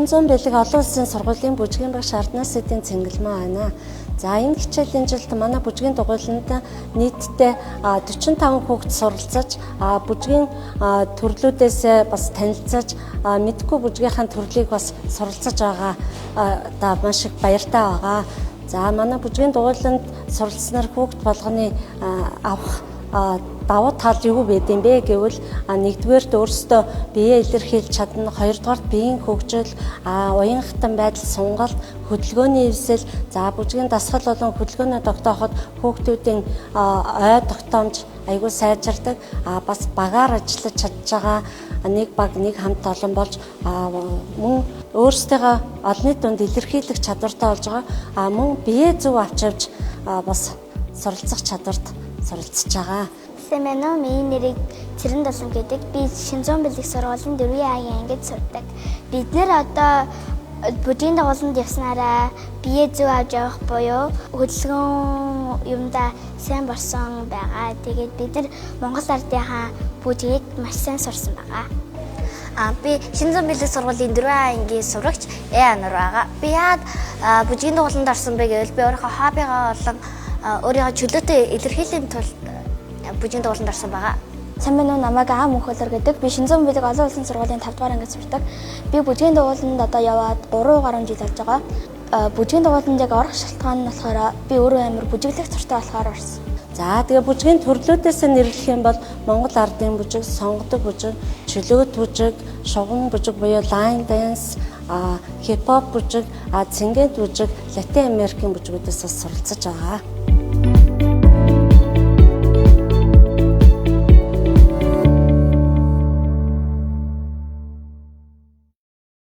Шинзон бэлэг олон улсын сургуулийн бүжгийн багш Арднаас эдийн Цэнгэлмаа байна. За, энэ хичээлийн жилд манай бүжгийн дугуйланд нийтдээ 45 хүүхэд суралцаж, бүжгийн төрлүүдээс бас танилцаж, мэдэхгүй бүжгийнхаа төрлийг бас суралцаж байгаа да маш их баяртай байгаа. За, манай бүжгийн дугуйланд суралцсанаар хүүхэд болгоны авах давуу тал юу байд юм бэ гэвэл, нэгдүгээрт өөрсдөө биеэ илэрхийлж чадна, хоёрдугаарт биеийн хөгжил, уян хатан байдал, сунгалт, хөдөлгөөний эвсэл, за бүжгийн дасгал болон хөдөлгөөнөө тогтооход хүүхдүүдийн ой тогтоомж аягүй сайжирдаг, бас багаар ажиллаж чадж байгаа, нэг баг нэг хамт олон болж, мөн өөрсдийгөө олонний дунд илэрхийлэх чадвартай болж байгаа, мөн биеэ зөв авч явж бас суралцах чадварт суралцж байгаа. Сайн байна уу? Миний нэрийг Цэрэн Долон гэдэг. Би Шинзон бэлэг сургуулийн 4 А-гийн ангид сурдаг. Бид нэр одоо бүжгийн дугуйланд явснараа бие зөв авч явах буюу хөдөлгөөн юмдаа сайн болсон байгаа. Тэгээд бид нар Монгол ардынхаа бүжгийг маш сайн сурсан байгаа. Би Шинзон бэлэг сургуулийн 4 А ангийн сурагч Э Анур байгаа. Би яагаад бүжгийн дугуйланд орсон бэ гэвэл би өөрийнхөө хоббигоо болон өөрийнхөө чөлөөтэй илэрхийлэхийн тулд бүжгийн дугуйланд орсон байгаа. Сайн байна уу? Намайг Аа Мөнхөлөр гэдэг. Би Шинзон бэлэг олон улсын сургуулийн 5 дугаар ангид сурдаг. Би бүжгийн дугуйланд одоо яваад 3 гаруй жил болж байгаа. Бүжгийн дугуйланд яг орох шалтгаан нь болохоор би өөрөө амар бүжиглэх дуртай болохоор орсон. За, тэгээ бүжгийн төрлүүдээс нэрлэх юм бол Монгол ардын бүжиг, сонгодог бүжиг, чөлөөт бүжиг, шугам бүжиг буюу line dance, хипхоп бүжиг, цэнгэд бүжиг, Латин Америкийн бүжгүүдээс бас суралцаж байгаа.